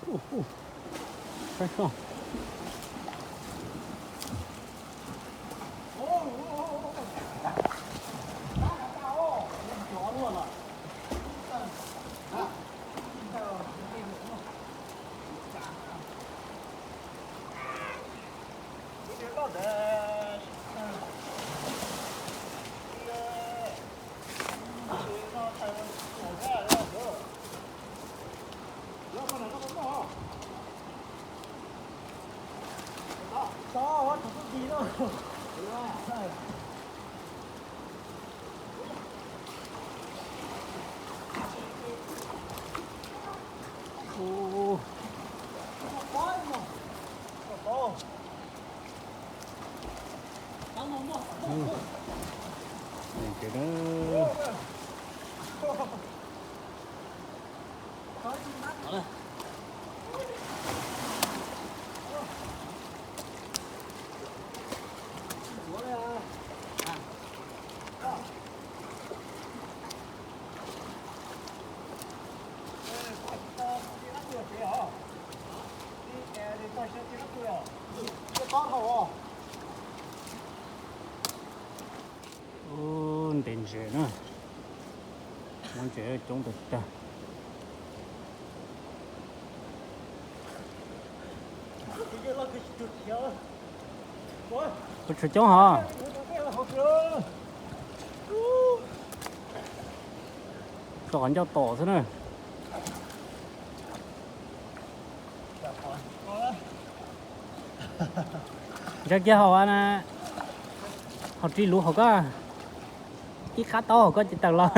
Ub, ub, saib soj. Ub, ntes ntses na, muaj ntses coob tag tag. Kuv tshuav coob hov. Tso qhov ncauj tom xwb na. Ntsia kiag hauv na, hauv ris luv hauv ko, ib qab taub hauv ko ces tawm los.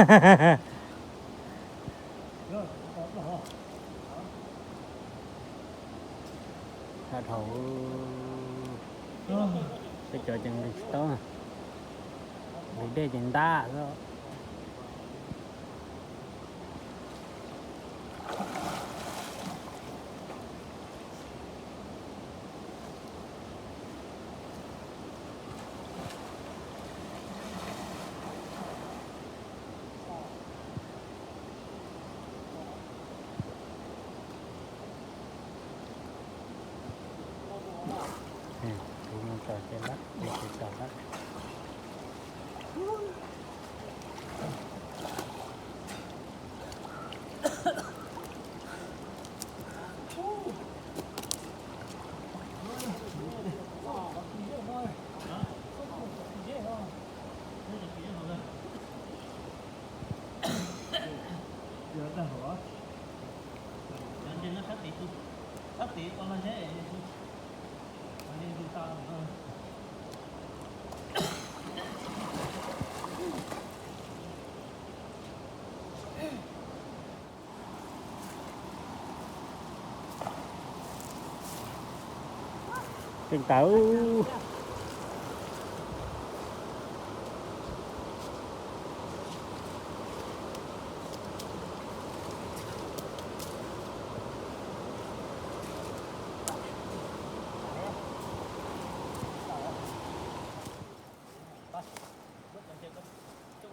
Dhau, peb cov ces nqis tsis tau, nqis dej ces ntab xwb. Tus no tawm ces lawm, tus tsis tawm lawm. Tseem tawm.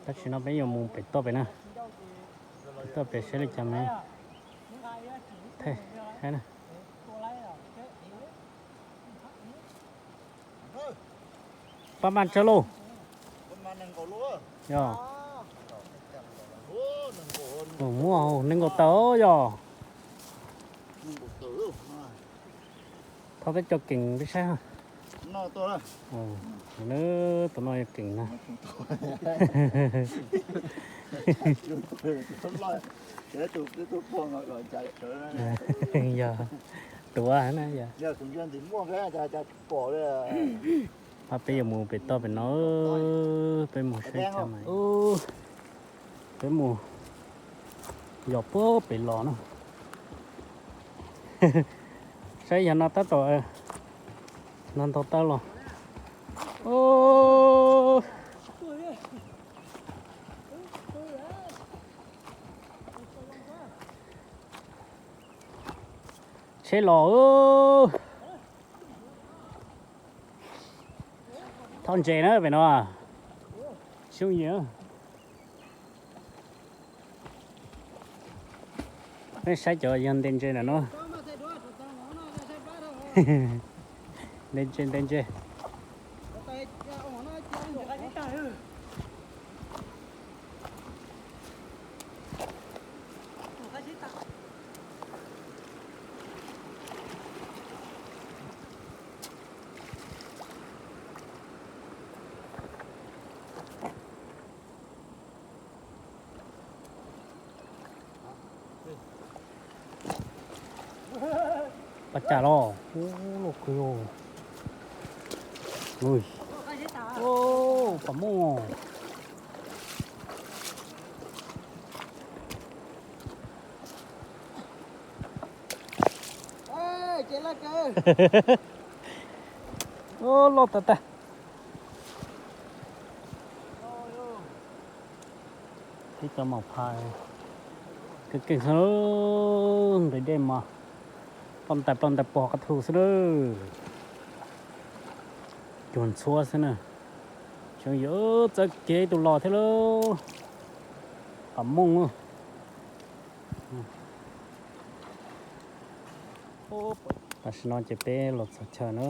Tam sim no peb yuav mus pem toj pem na, pem toj pem saib li cas me. Thaij saib na. Pab maj tsawg lauj? Yog. Muaj nees nkaum tawm yog. Thov peb cov keem peb saib. Tus no yog keem na. Yog, tuav na yog. Pab peb yuav mus pem toj pem no, peb mus saib tsa mas. Peb mus yos puag pem los na. Saib yog no tab tom no ntau tawb los. Tsheb los. Thauj ntses na pem no. Xyoob yim. Nej saib cov yog nte ntses ntawm no. Nte ntses, nte ntses. Pas cas los? Ub, loj kawg. Ui, pas mooj. Ub, loj tag tag. Tib co maum phas keej keej xwb, nqis dej mas ploj ntais ploj ntais pog qab thu xwb na. Cuag ntxhuab xwb na. Tseem yuav txawb kiag ib tug los thiab lauj. Pas mooj. Tam sim no ces peb los txog chaw na.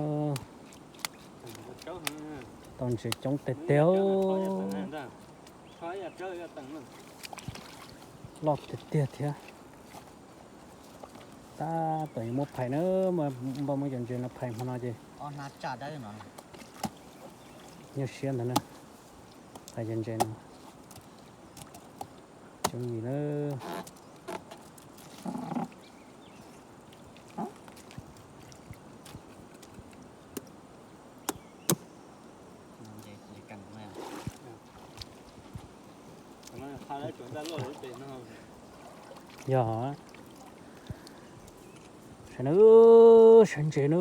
Tau ntses coob tiag tiag. Loj tiag tiag thiab. Tab tom yuav muab phais na, npaj muab cov ntses no phais hmo no ces nyuaj siab ntag na. Phais cov ntses no. Coob yim na. Yog, sawv na, sawv ntses na,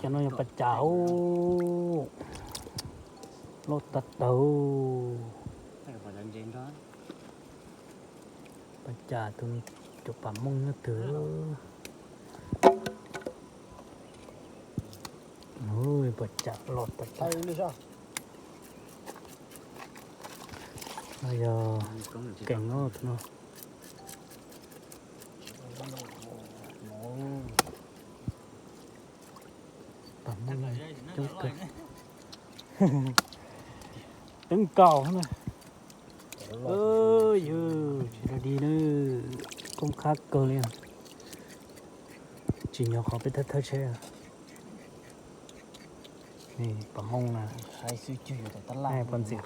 cov no yog pas cas, loj tag tag. Pas cas, tus, cov pas mooj nyob twg. Pas cas loj tag tag. No yog keem no. Pas mooj coob kawg. Teeb nkaus na. Yog tsis dog dig na, koob qab kawg li. Tsim nyog qhov peb thawb thawb tsheb. Pas mooj na, pos ntxim qab lawm. Muab ntses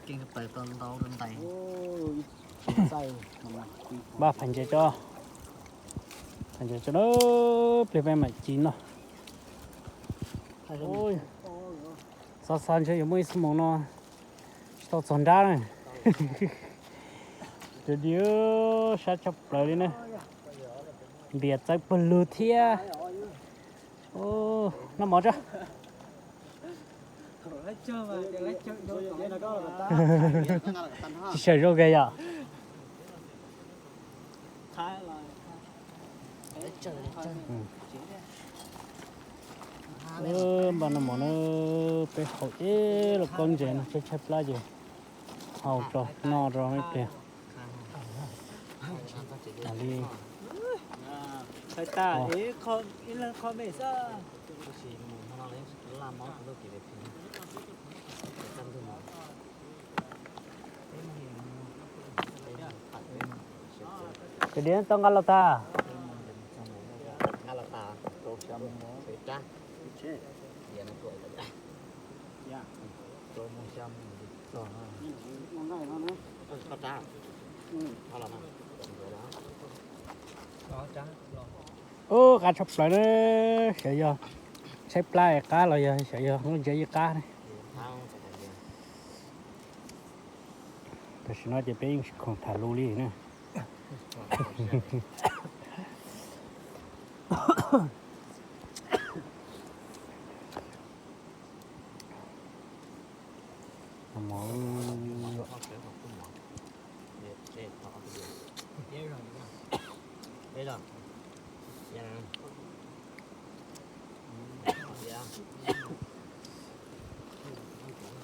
keej plaws tau ntau rau ntais. Npaj phais ntses tso, phais ntses tso na, pliag peb mam ci noj. Xav xav ntshe yuav muaj ib xuab moos no tsis tau txog nrab na. Cov diav sab tshaj plaws li na. Npias txawb pawg lug thiab. Noj mov tso. Tsis xyaw zog kawg yom. Npaj noj mov na, peb haus ib los koob ntses no tshaib tshaib plab ces haus tso noj rau ib pliag. Li Cov diav tau nqa los tag. Ub, qab tshaj plaws na, xyov yog tshaib plab es qab los yog xyov yog lub ntsiab ib qab ne. Tam sim no ces peb yeej tsis khoom tham lus li na.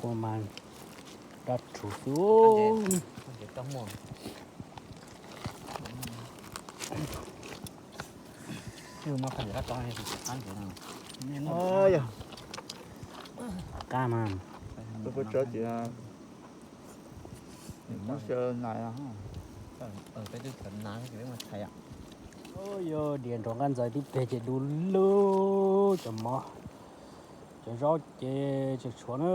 Ua mas dab rhuv xwb. Qab mas. Yog diav nrov nqaij ntxawm tib pliag ces du lug cov mov, cov zaub ces tseem tshuav na.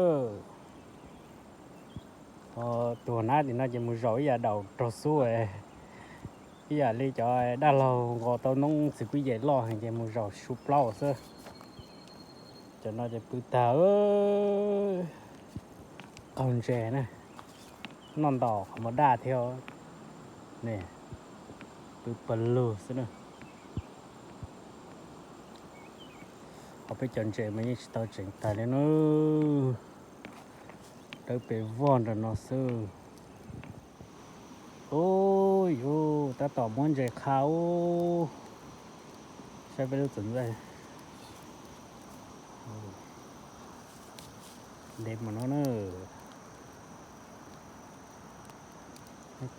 Tus nab tim no ces mus zaum ib yam daum raug xub, ib yam li cov dab laug nqos tau noob txiv kuj yem loj ces mus zaum su plaub xwb. Cov no ces pw tag, qaug ntses na, noj ntaus qhov mos daj thiab ne, pw pawg lug xwb na. Ho peb cov ntses mas yeej tsis tau tseev tag li na, dawb pes vog nram no xwb. Ub, yus tab tom muab ntses qha ub, saib peb lub txawv ntxaij ntev mus no na.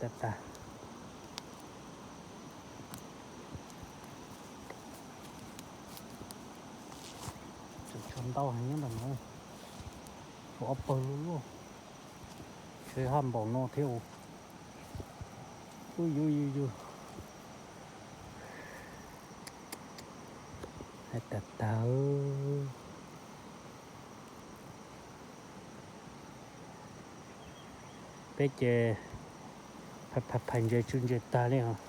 Tag tag. Tseem tshuav ntau heev nyob ntawm no, tshuav ob pawg lug luaj, tshuav haj npaum no thiab. Ub, yus yus yus, hais tag tag. Peb ces phais phais ntses tsw ntses tag li os.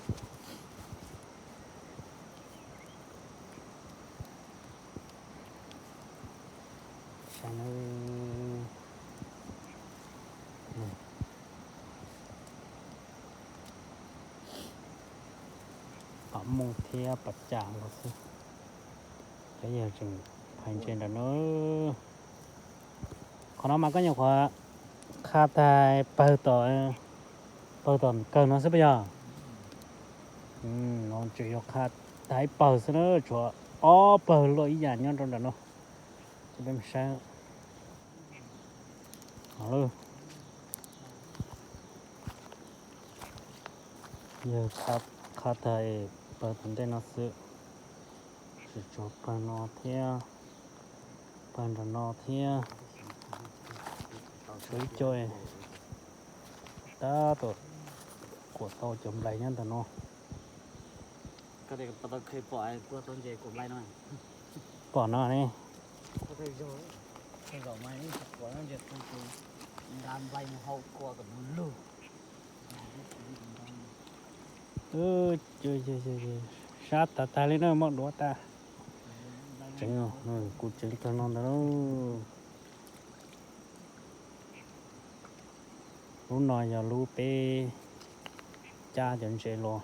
Pam mooj thiab pam cas los xwb, cov yawg tseem phais ntses nram no. Qhov no mas koj nyuam qhuav qha tag pawg tom, pawg tom kawg no xwb puas yog? No tseem yuav qha tag ib pawg xwb na, tshuav ob pawg luaj ib yam nyob rau nram no. Ces peb mus saib. Yawg qha tag pawg tom ntej no xwb, tseem tshuav pawg no thiab, pawg nram no thiab. Tshuav ib co tab tom kuam tau cov nplais nyob ntawm no. Pom no ne. Sab tas tag li na, muab duav tag. Tseev, kuv tseev tag no ntawd. Lub no yog lub peb cab cov ntses los.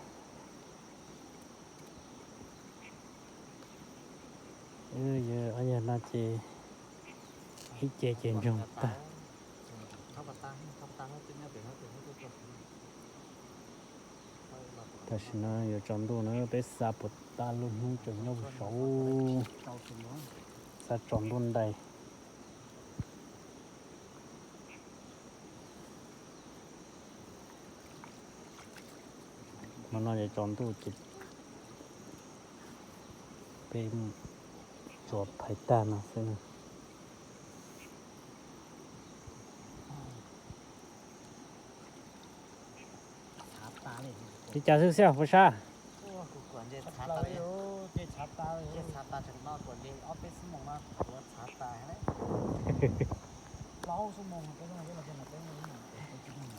Yog no ces ib ce ces ntsoog tag. Tam sim no yuav tsaus ntuj na, peb xa puas tag lub hnub tseem nyob puag saud. Xa tsaus ntuj ntais. Hmo no ces tsaus ntuj ces peb tsuas phais tag no xwb. Li cas xwb xwb puas sab?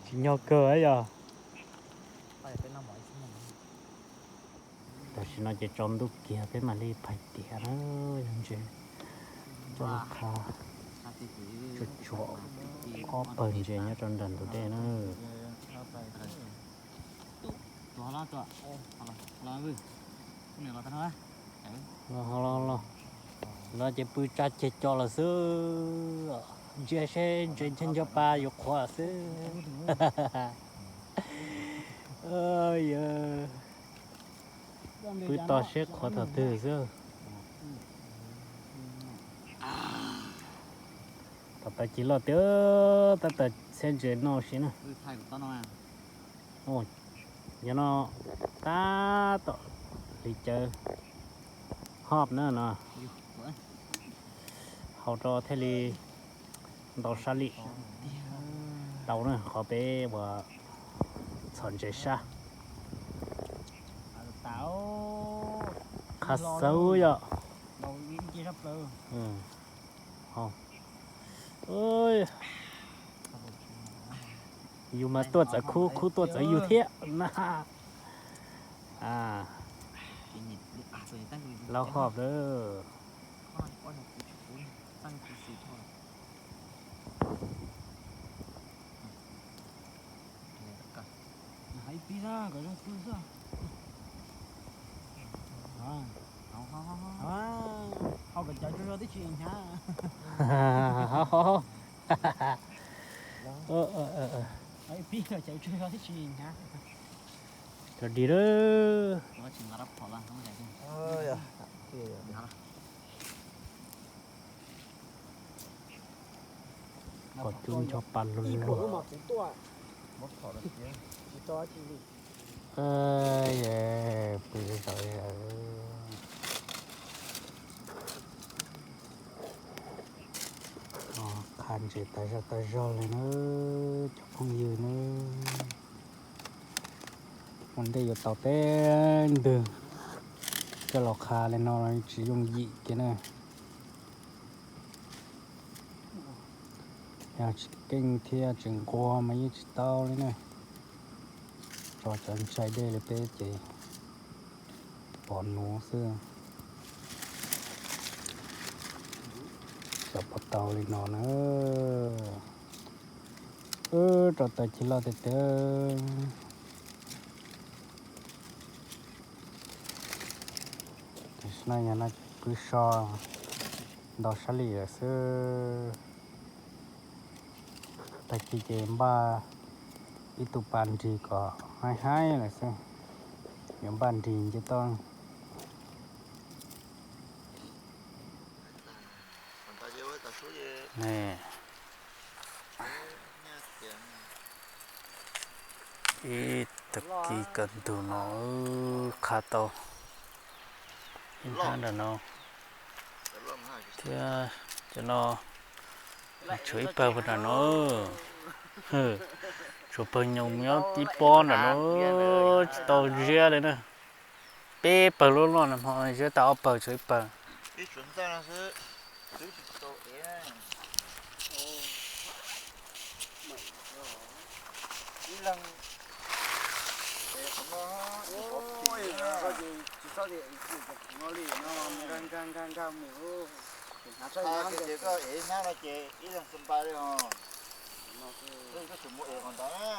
Tsis nyog kawg yog. Tam sim no ces tsaus ntuj kiag peb mam li phais tiav na, yog ntses coj los qha. Tsuas tshuav ob pawg ntses nyob rau nram ntug dej na. Los los, no ces pw tsa ceg co lawm xwb, ntsia seb ntses ncho ncho pa yuav qhuav xwb. Pw tos seb qhuav thaum twg xwb. Tau cig loj tiag, tab tom txhiab ntses noj si na. Yog no tab tom hliv cawv hop na no, hau rau thiaj li ntau sab li tau na, qhov peb uas txhom ntses sab. Qha xawb yom. Yus mas tuaj txawv khub, khub tuaj txawv yus thiab na. Laub hov lawm. Hau kom cov tsuag zog tib si hnyav. Pib cov tsuag zog tib si hnyav. Cov dis lawm. Pom cub ncho pa luag luag. Pw zom zaws. Qha ntses tas zog tas zog li na, cov phooj ywg na. Ua ntej yuav tau teb ntwg coj los qha li no los tsis yooj yim kiag na. Yog tsis keej thiab tsis nquag mas yeej tsis tau li na. Tso cov ntshai dej li peb ces pom nuv xwb. Xyov puas tau li no na. Wb rau taws cig loj tiag tiag. Tam sim no yog no pw so ntau sab li lawm xwb. Tag kis ces npaj ib tug pas nrig kom haib haib lawm xwb. Yuav npaj nrig nce toj. Ib tag kis kaj ntug no qha tau ib hnab nram no thiab. Cov no tshuav ib pawg nram no, tshuav pawg nyoos nyob tib pob nram no tsis tau ziab li na. Peb pawg loj loj no hmo ziab tau ob pawg tshuav ib pawg. Nkag nkag nkag nkag mus. Ces koj ev hnab no ces ib leeg xwb npaj li os. Koj tseem mus ev qhov ntawd na.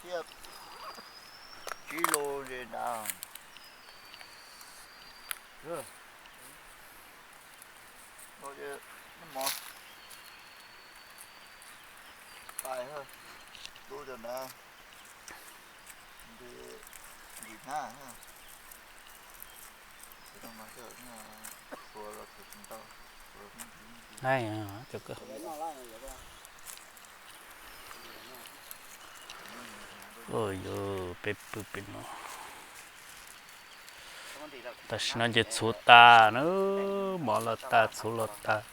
Thiab tsib lub ze nrad. Noj mov pais lub cov nrad. Nti hnab. Yuav peb pw pem no. Tam sim no ces txhuv tas na, mov los tas txhuv los tas.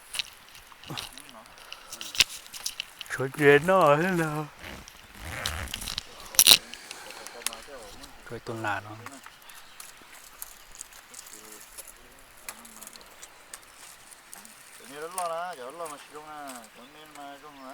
Tshuav ntses noj thiab no. Tshuav tus nas no. Cov niag loj loj na, cov loj mas tsis zoo na, cov me mas zoo na.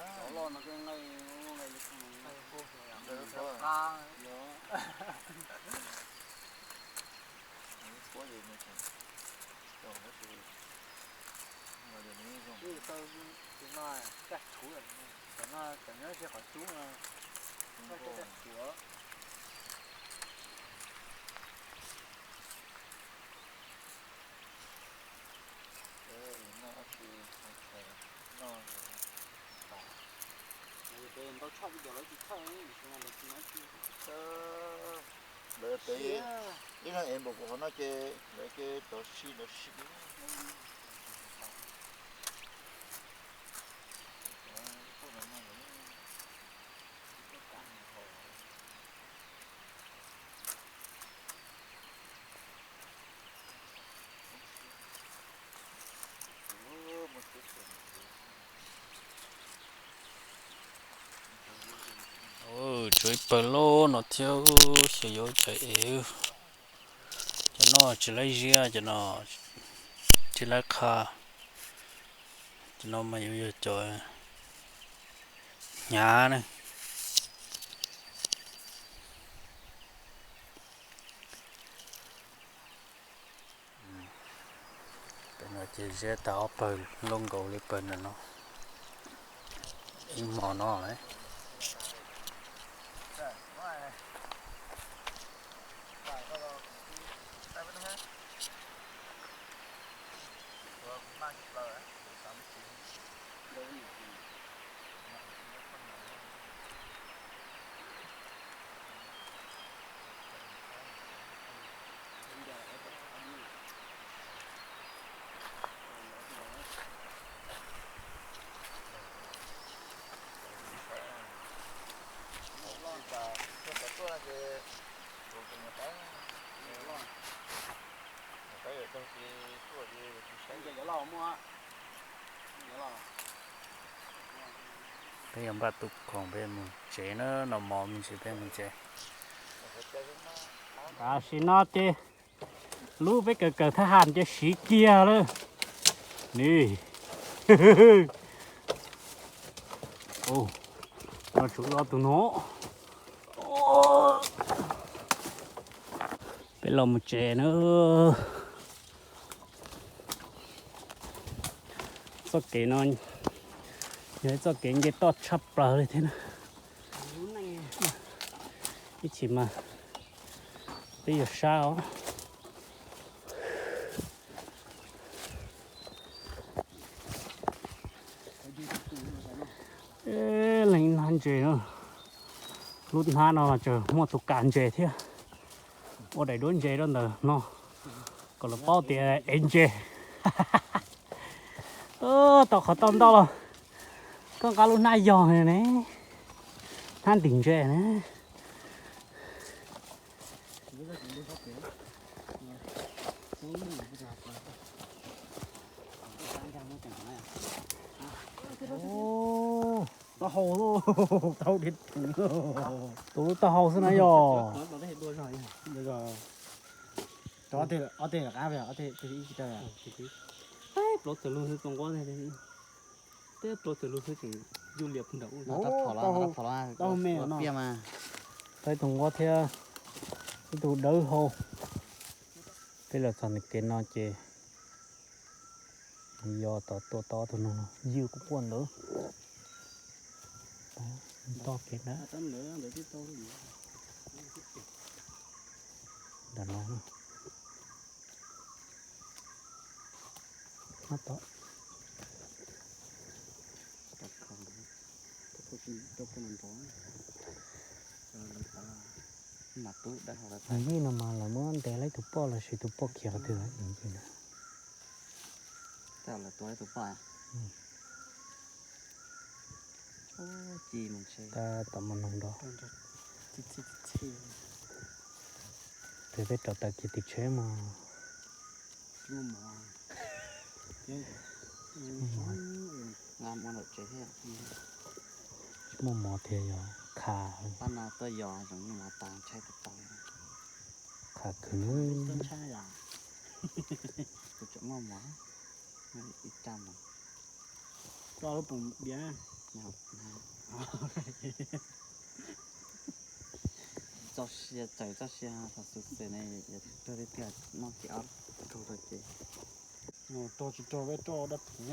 Lawv pem ib leeg ev npaum kuv qhov no ces lawv ces tov si lawv si. Ib pawg loj no thiab, xyov yuav cov es, cov no tsis laib ziab, cov no tsis laib qha, cov no mas yuav yog cov hnyav ne. Pem no ces ziab tau ob pawg loj nkaus li pawg ntawm no, ib hmo no lawm. Peb yuav npaj tus khoom peb mus tsev na, noj mov me ntsis peb mus tsev. Tam sim no ces lub peb kawm kawm thab ham ces siv kiag lawm. Ni, no tshuav ob tug no. Peb los mus tsev na. Txoj kev no yog ib txoj kev nce toj tshaj plaws li thiab na. Ib chim mas peb yuav sab os. Leej hnab ntses na, lub hnab no mas tseem muaj tus kam ntses thiab, ua daim duab ntses rau ntawm no kom lawv paub tias ev ntses. Tau qhov tau ntau los koj nqa lub hnab yog ne, hnab ntim ntses ne. Taub hau, taub hau, tus lub taub hau xwb na yog. Ob teg, ob teg qab, ob teg ib tsis tau. Peb plaub tawm lug xwb tus nquab, peb plaub tawm lug xwb tseem yuj lias puag nram ub. Rab phom los, rab phom los, piaj mas. Tau ib tug nquab thiab ib tug dawb hau. Peb los txog ntawm kev no ces yog tau tua tau tus no, ywj kuj quaj ntawd. Toj kev ntawd. Ntawm no. Nyob tod. Yij no mas lawv muab ntes lawv tus poj los sis tus poj khiav qhov twg lawm yij na. Tab tom mus noog nrog. Peb rau taws kiag tim tsheb mas. Tsis muaj mov thiab yog kha. Qhov no tuaj yos zoo mov tas ntshai tau tau. Kha khwv. Kuv tseem muaj mov ib rab mov. Tso lub poom diav. Txoj sia txawm txoj sia thaum xub xwm ne, yog rog tiag tiag noj kiag ob rog rau ces. Rog tsis rog peb roj dab phuv.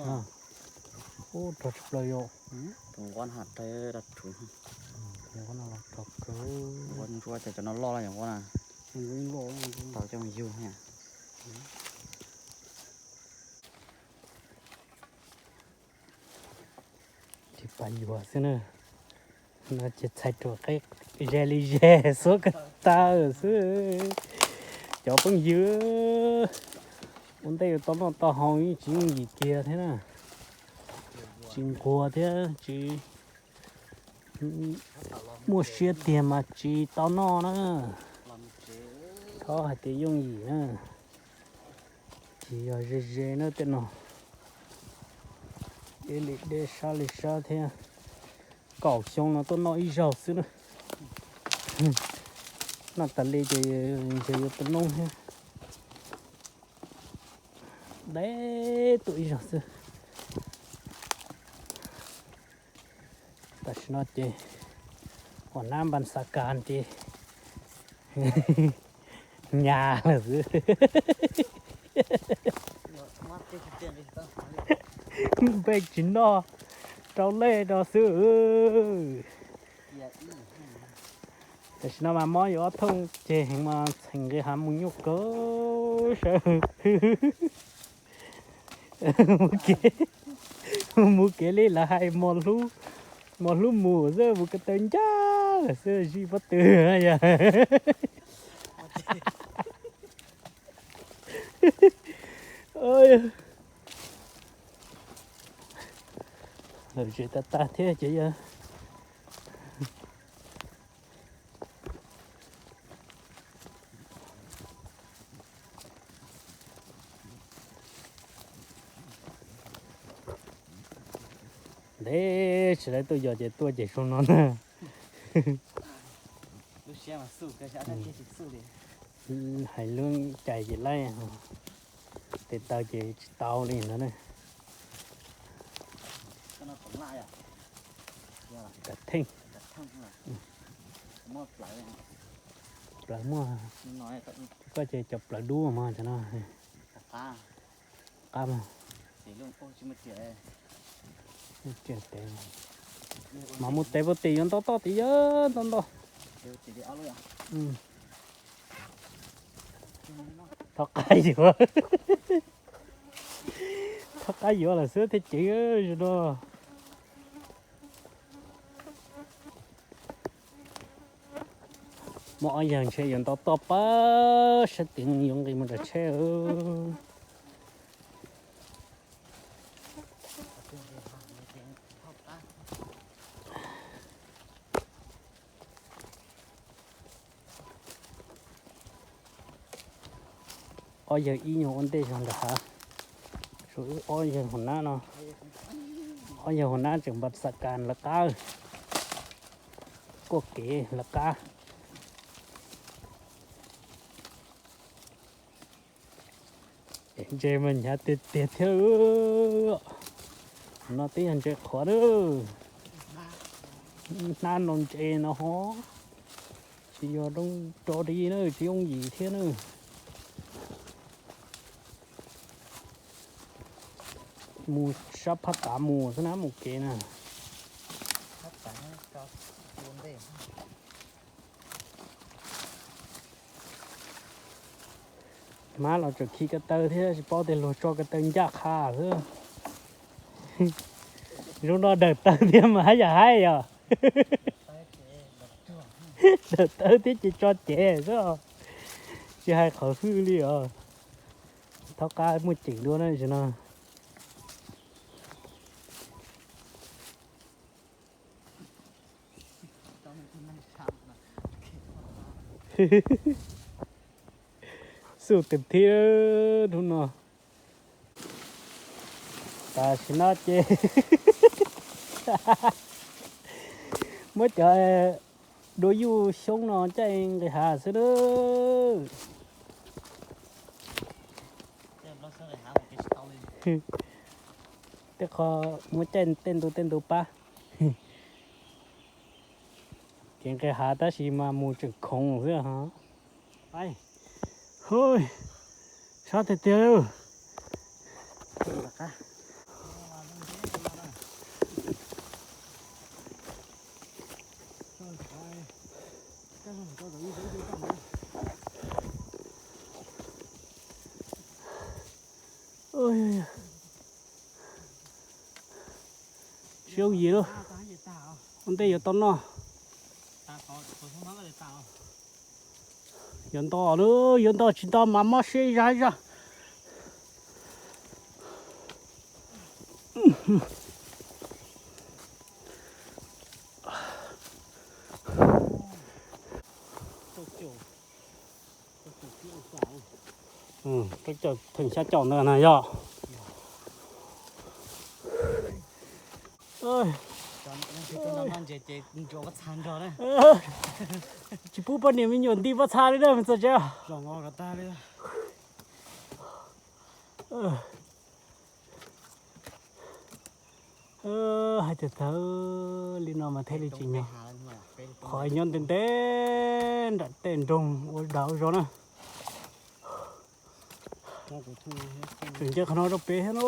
Ub, rog tshaj plaws yom. Tus nquab no rog dab phuv. Nquab no rog kawg. Nquab ntsuab ces cov no loj los yog nquab na. Tau coj mus yug. Tsis pas yuav xwb na. No ces txhais ruam qib ze li ze xuab ko taw xwb. Cov phooj ywg, ua ntej yuav tau noj tau haus yeej tsis yooj yim kiag thiab na. Tsis nquag thiab tsis muaj siab tiag mas tsis tau noj na. Txhob hais tias yooj yim na. Ces yog ze ze na tej no. Deb li deb sab li sab thiab. Kaum xyoo no tuaj noj ib zaug xwb na. Noj tas li ces ntshe yuav tua noob thiab. Deb tuaj ib zaug xwb. Tam sim no ces hua nab npas xav kas ces nyas lawm xwb. Npej tsis noj, rau lej rau xwb. Tam sim no mas mob yuav ob thooj ceg heev mas txheem nqis hav mus nyuaj kawg sawv. Mus kev li lawv hais, mos hlub mus xwb, mus ko taw ncaj lawm xwb, zij pob tw yog. Lawm zem tag tag thiab ces yog. Ntev tsis lawv tuaj yos ces tuaj ces zoo no ntag. Hais lub cai ces laib, tes taw ces tsis tau li ntawd na. Theej, plaws muaj, koj ces cov plaws dub mas cov no. Qab mas. Mas mus tes puag tim yuav ntau toj tim yog ntau ntau. Thov qab yuav, thov qab yuav lawm xwb thiaj ceev zoo no. Muaj ob yawg ntshe yuav ntau toj pab sab tid yuav nqis mus nram tsheb. Ob yawg ib nyuag ua ntej zog nram hav, tshuav wb ob yawg hauv nab no. Ob yawg hauv nab tseem npaj xav kas lawv qab, kuaj kev lawv qab. Ntses mas hnyav tiag tiag thiab. No twb yog ntses qhuav na. Hnab no ntses no ho tsis yog rau ri na, tsis yooj yim thiab na. Mus sab phab tav mus xwb na, mus kev na. Mab los tseem khi ko taw thiab, tsis paub tias luag tso ko taw ncaj qha xwb. Zoo no dawm taw thiab mas haj yam haib yom. Dawm taw thiab ces tso cev xwb, tsis hais qhov hwj li os. Thaub qab muaj ceem dua na tam sim no. Xub tes thib hnub no. Tam sim no ces muab cov dua yuj xyoob no caij nqis hav xwb na. Tej qho muab caij tej ntu tej ntu pab. Kev nqis hav tab sis mas mus tseem khoov xwb ho. Sab tiag tiag. Tsis yooj yim lauj. Ua ntej yuav tau noj. Yuav nto lawm, yuav nto tsis nto mas mob siab zaj zaj. Rau caum theem xya caum ntawd na yog. Tsis pub poj niam me nyuam nti pob txha li na, txog tsev. Hais tias tawv li no mas thiaj li tsis nyog. Qhov nyob ntev ntev nram tej nroog ua dag ua zog na. Tseem nce qhov no rau pem thiab no.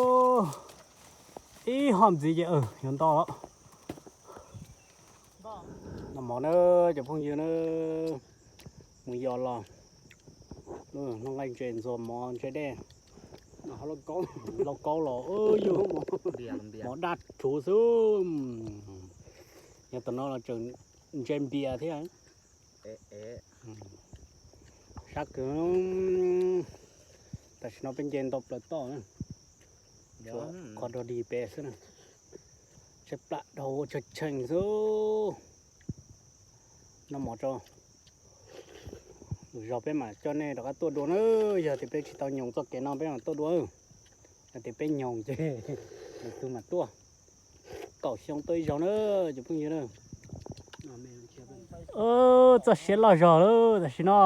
Ib hom ntxiv ces yuav nto lawm. Noj mov na cov phooj ywg na, mus yos los, noj nqaij ntses ntxuag mov ntse dej. Lauj kaub los yus mov daj rhuv xwb. Yog tam no los tseem ntse npias thiab. Sab kawg. Tam sim no peb nce ntau plaws toj na, qhov dog dig pem xwb na. Tshaib plab dhau ua tshee tshee xwb. Noj mov tso, lwm zaus peb mam coj nej rov qab tuaj dua na. Yog tias peb tsis tau nyoos txoj kev no peb mam tuaj dua. Yog tias peb nyoos ces lwm tus mam tuaj. Kaum xyoo tuaj ib zaug na cov phooj ywg na. Txoj sia loj zog lawm tam sim no.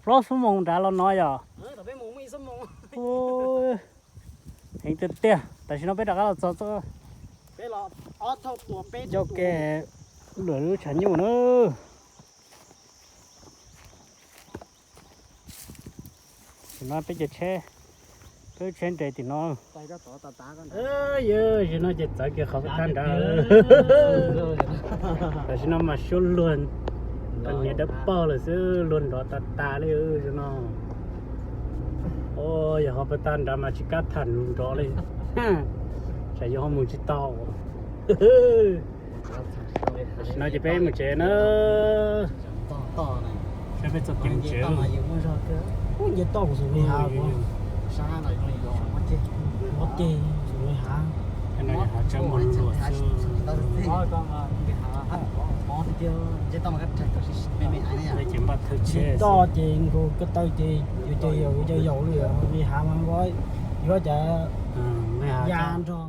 Plaub xuab moos nrad los no yom. Heev tiag tiag, tam sim no peb rov qab los txog txoj ncauj ke lwm lub tshav nyuj na. Tam sim no peb cav tsheb, peb lub tsheb nres tim no. Yog tam sim no ces txawv kiag qhov peb thaj nrad. Tam sim no mas suab luag, niam dawb paug lawm xwb, luag nrov tas tas li no. Yog ho peb thaj nrad mas tsis kam tham nrov li, tsam yog ho mus tsis tau. Tam sim no ces peb mus tsev na. Saib peb txoj kev mus tsev. Ces npaj thawj tsheb. Toj ces nkaus ko taw ces yuav caws yaum yuav caws yaum li, li hav mas yuav cas ya nrog.